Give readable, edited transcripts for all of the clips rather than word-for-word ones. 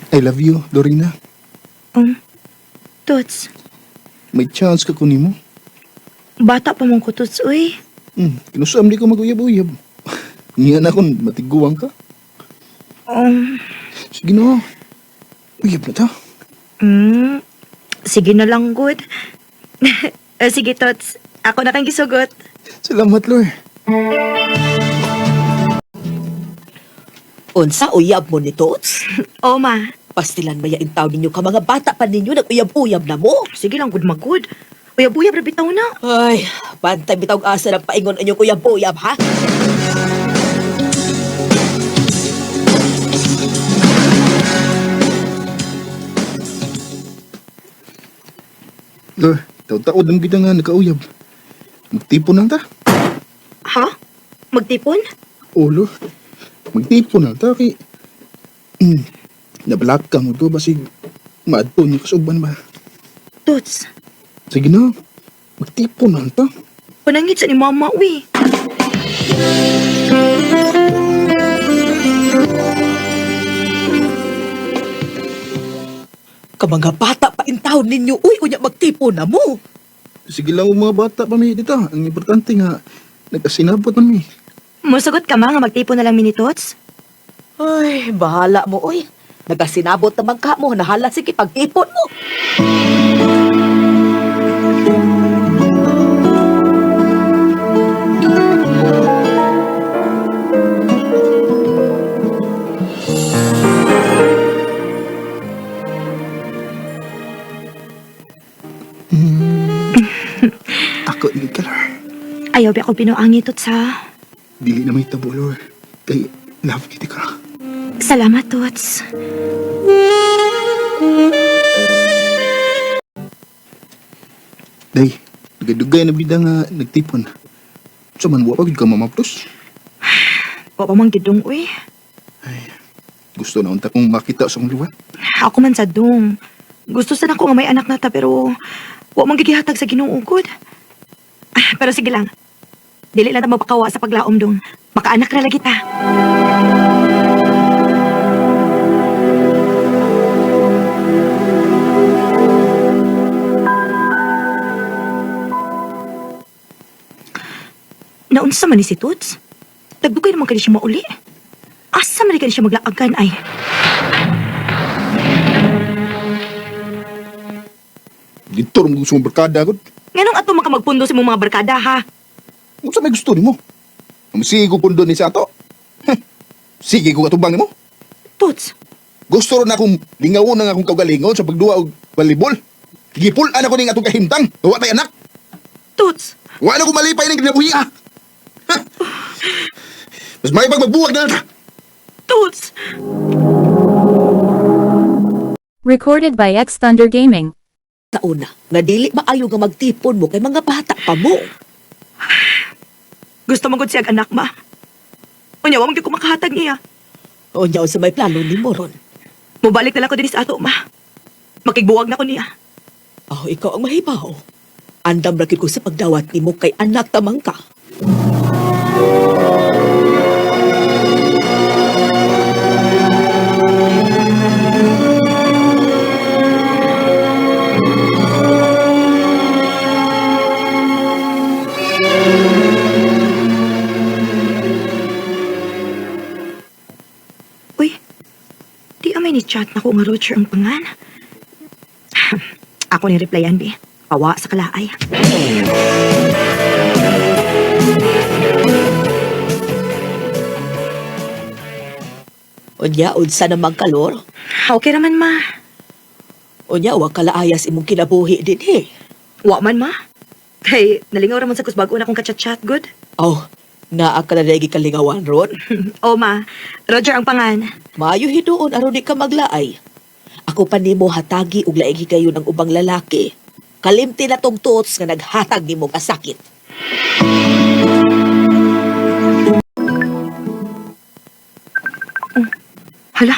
I love you, Lorena. Tots, May chance ka kunin mo. bata pa mong ko, Tots, uy. Kinusam di ko mag-uyab-uyab. Niya na kung matiguang ka. Sige na. Uyab na ta. Sige na lang, good. Eh, sige, Tots. Ako na kang gisugot. Salamat, Lord. Unsa uyab mo ni Tots? O, ma. Pastilan maya in taon ninyo ka mga bata pa ninyo nag-uyab-uyab na mo. Sige lang, good magud. Uyab-uyab, rabitaw na. Ay, bantay bitaw asa ng paingon inyong uyab-uyab ha? Lord, taod-taod lang kita nga nakauyab. Magtipon lang ta. Ha? Magtipon? O, Lord. Magtipon lang ta kay... Nabalak ka mo to basig maadto niya kasuban ba. Tots, Sige na. Magtipon lang ta. panangit sa ni Mama, uy. Ka mga bata pa in taon ninyo, uy, unya magtipon na mo. Sige lang ang mga bata pa mi dito. Ang importante nga nagkasinabot man mi. Musugot ka ma nga magtipon na lang mi ni Tots? Ay, bahala mo, uy. Nagasinabot naman ka mo, nahala sige pag-ipon mo. Ako ni ka, Lord. Ayaw ba ako pinuangi, Tots, ha? Dili na may tabo, Lord. Kay love kita ka. Salamat, Tots. Day, dugay-dugay na bida nga nagtipon. Sa man wa pa gid ka mamaplos. Wa pa man gidong, uy. Gusto na unta kong makita sa akong liwat. Ako man sa dong. Gusto sana ko nga may anak na ta, pero wa man gigihatag sa Ginoo gud. Ah, pero sige lang. Dili lang ta mapakawa sa paglaom dong. Makaanak na lagi ta. Naunsa man ni si Toots? Tagdugay naman kani siya mauli. Asa man kani siya maglaagan ay? Dito rin gusto mong barkada gud. Nganong ato man ka magpundo sa imong mga barkada ha? Unsa may gusto nimo? Sige ko pundo ni sa ato. Heh, sige ko katubang nimo. Toots, Gusto ron akong lingawon ang akong kaugalingon sa pagduwa og volleyball. Gipul-an ako ning atong kahimtang. Wa tay anak. Toots, Wa na ko malipay ning kinabuhi ah. Heh. Mas may magbuwag na lang ta. Toots! Recorded by X Thunder Gaming. Taon na, nga dili maayo nga magtipon mo kay mga bata pa mo. Gusto mo gud siyag anak ma. Unya wa man gyud ko makahatag niya. Unya unsa may plano nimo ron. Mobalik na lang ko dinhi sa ato ma. Makigbuwag na ko niya. Oh, ikaw ang mahibaw. Andam ra gyud ko sa pagdawat nimo kay anak tamang ka. Uy, di amay ni chat na ko nga Roger ang pangan. Ako ni replyan bi. Pawa sa kalaay. Unya unsa namang kalor? Okay raman ma. Unya wa kalaayas imong kinabuhi dinhi. Wa man ma. Kay nalingaw raman sa kusbago na akong kachat-chat good. Oh, naa ka na lagi kalingawan ron. O ma, Roger ang pangan. Maayo hinuon aron di ka maglaay. Ako pa nimo hatagi og laing higayon ang ubang lalaki. Kalimti na tong tuots nga naghatag nimo kasakit. Hala,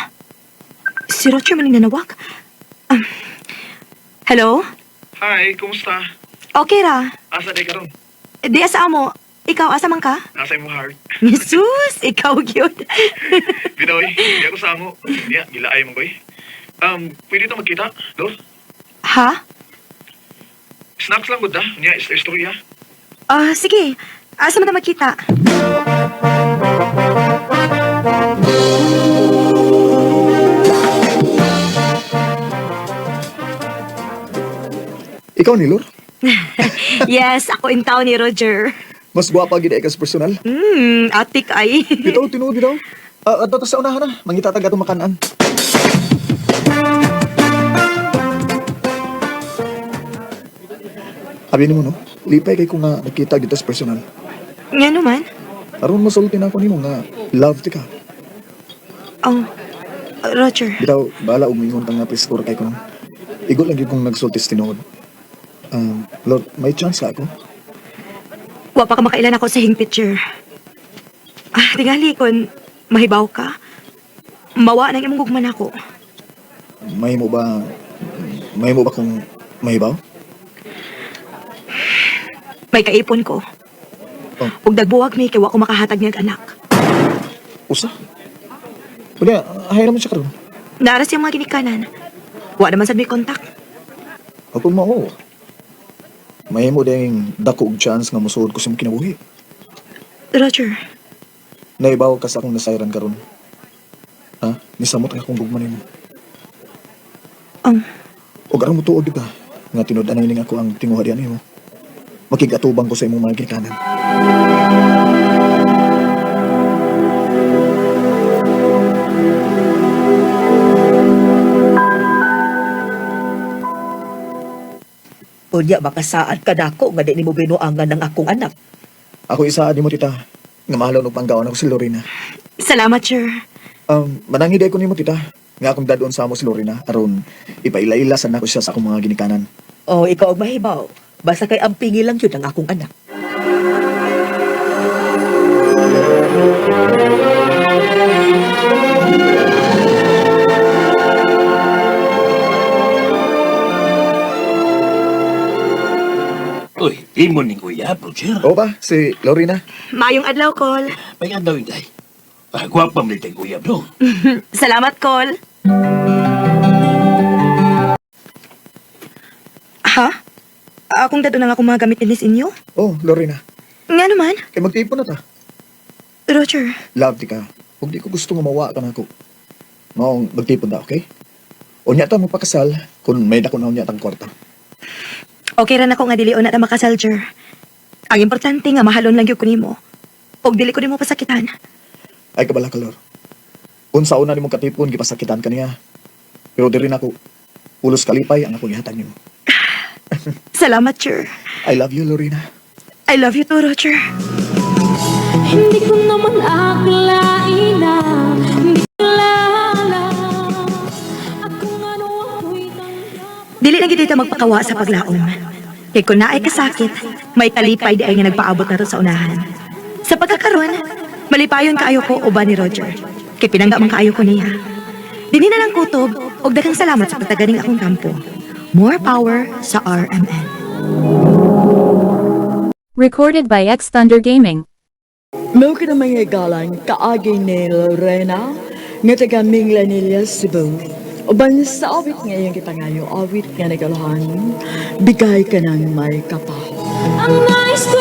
si Roger man ang nanawag. Hello? Hi, kumusta? Okay ra. Asa di karon? Di asa mo. Ikaw, asa man ka? Nasa imong heart. Jesus, ikaw gyud. Binoy, di ako sa amo. Niya, gilaay mo koy. Pwede ta magkita, Lor? Ha? Snacks lang gud da. Nya, istorya. Ah, sige. Asa man ta magkita? Ikaw ni Lor? Yes, ako in town ni Roger. Mas gwapa gid ay ka sa personal. Atik ay. Bitaw, tinuod bitaw. Ah, adto ta sa unahan na. Mangita ta gatong makanan. Abi nimo no, lipay kay ko nga nakita gyud ta sa personal. Nga naman. Aron masulti na ako nimo nga love ti ka. Oh, Roger. Bitaw, bala og mingon ta nga preskor kay ko. No? Igo lang gyud kong nagsulti sa tinuod. Lord, may chance ka ako. Wa pa ka makailan ako sa hing picture. Ah, tingali kon mahibaw ka. Mawa nang imong gugman ako. May mo ba may mo ba kung mahibaw? May kaipon ko. Oh. Ug nagbuwag mi kay wa ko makahatag niyag anak. Usa. Unya, hayra man siya karon. Naara siyang mga ginikanan. Wa naman sad may kontak. Ako mao. May mo ding dako og chance nga mosuod ko sa imong kinabuhi. Roger, Naibaw ka sa akong nasayran karon. Ha? Nisamot ang akong gugma nimo. um, Og aron motuod ka nga tinud-anay ning ako ang tinguha diyan nimo. Makigatubang ko sa imong mga ginikanan. Unya makasaad ka nako nga di nimo binuangan ng akong anak. Ako isa nimo tita nga mahalon og panggaon ako si Lorena. Salamat, sir. Mananghi ko nimo tita nga akong dadon sa amo si Lorena aron ipaila-ila sa nako siya sa akong mga ginikanan. Oh, ikaw ang mahibaw. Basta kay ang pingi lang yun ang akong anak. Uy, imo ning uyab, Roger. Oo ba si Lorena? Maayong adlaw, Col. May daw inday. Ah, gwapa man itong uyab, no? Salamat, Col. Ha? Akong dadon ang akong mga gamit inis inyo? Oh, Lorena. Nga naman, Kay magtipon na ta. Roger. Love ti ka. Ug di ko gusto nga mawa ka nako. Maong magtipon ta, okay? Unya ta mo pakasal kung may dako na unya tang kwarta. Okay ra nako nga dili na ta makasal, Jer. Ang importante nga mahalon lang gyud ko nimo. Og dili ko nimo pasakitan. Ay kabala ka, Lor. Kung sa una nimo katipon gipasakitan ka niya. Pero diri nako ulos kalipay ang akong gihatag nimo. Salamat, Jer. I love you, Lorena. I love you too, Roger. Hindi ko naman akalain na hindi ko alam at kung ano ako'y tanggap. Dili lang gyud ta magpakawa sa paglaom. Kay kun naay kasakit, may kalipay di ay nga nagpaabot nato sa unahan. Sa pagkakaron, malipayon kaayo ko uban ni Roger. Kay pinangga man kaayo ko niya. Dinhi na lang kutob og daghang salamat sa pagtaganing akong kampo. More power sa RMN. Recorded by X Thunder Gaming. Mao ka na mga galang kaagi ni Lorena nga taga Minglanilla, Cebu. Uban sa awit nga iyang gipangayo, awit nga nagalahan, bigay ka ng may kapal. Ang nais ko